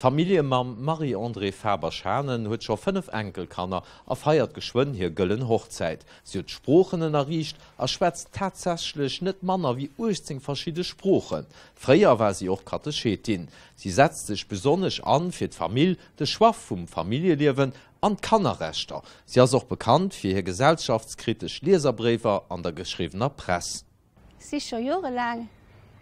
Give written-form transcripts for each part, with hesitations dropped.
D'Familljemamm Marie-Andrée Faber-Schanen huet scho 5 Enkelkanner a feiert geschwënn hir gëllen Hochzäit. Si huet Sproochen ënnerriicht a schwätzt tatsächlech net manner wéi 18 verschidde Sproochen. Fréier war si och Katechetin. Si setzt sech besonnesch an fir d'Famill, de Choix vum Familljeliewen an d'Kannerrechter. Si ass och bekannt fir hir gesellschaftskritesch Lieserbréiwer an der geschriwwener Press. Si scho jorelaang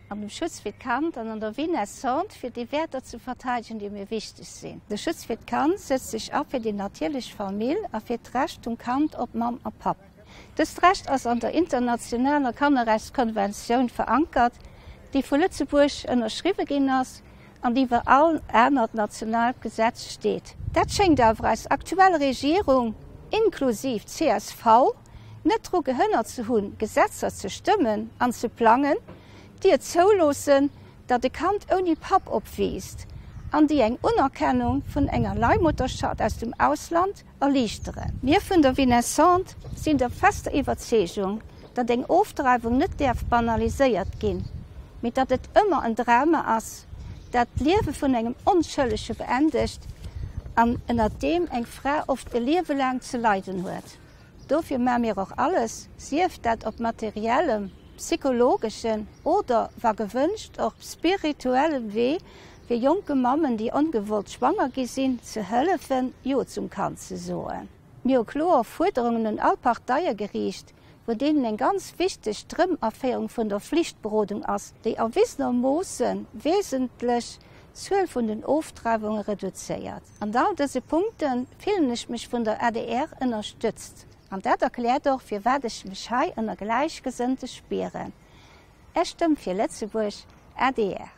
an dem Schutz fir d'Kand an an der Vie naissante fir déi Wäerter ze verteidegen, déi mir wichteg sinn. De Schutz fir d'Kand sëtzt sech a fir déi natierlech Famill a fir d'Recht vum Kand op Mamm a Papp. Dëst Recht ass an der internationaler Kannerrechtskonventioun verankert, déi vu Lëtzebuerg ënnerschriwwe ginn ass an déi iwwer all anert nationaalt Gesetz steet. Dat schéngt awer eis aktuell Regierung, inklusiv csv, net dru gehënnert ze hunn, Gesetzer ze stëmmen an ze plangen, déi et zouloossen, datt e Kand ouni Papp opwiisst an déi eng Unerkennung vun enger Leihmutterschaft aus dem Ausland erliichteren. Mir vun der Vie naissante sinn der fester Iwwerzeegung, datt eng Ofdreiwung net däerf banaliséiert ginn, mee datt et ëmmer en Drama ass, dat d'Liewe vun engem Onschëllege beendegt an ënnert deem eng Fra oft e Liewe laang ze leiden huet. Dofir maa mir och alles, sief dat op materiellem, psychologeschen oder, wa gewënscht, och spirituellem Wee, fir jonke Mammen, déi ongewollt schwanger gi sinn, ze hëllefen, Jo zum Kand ze soen. Mir hu kloer Fuerderungen un all Parteie geriicht, vun deenen eng ganz wichteg d'Rëmaféierung vun der Flichtberodung ass, déi erwisenermoosse wesentlech d'Zuel vun den Ofdreiwunge reduzéiert. An all dëse Punkte fillen ech mech vun der adr ënnerstëtzt. An dat erkläert och, firwat ech mech hei ënner Gläichgesënnte spieren. Är Stëmm fir Lëtzebuerg, adr.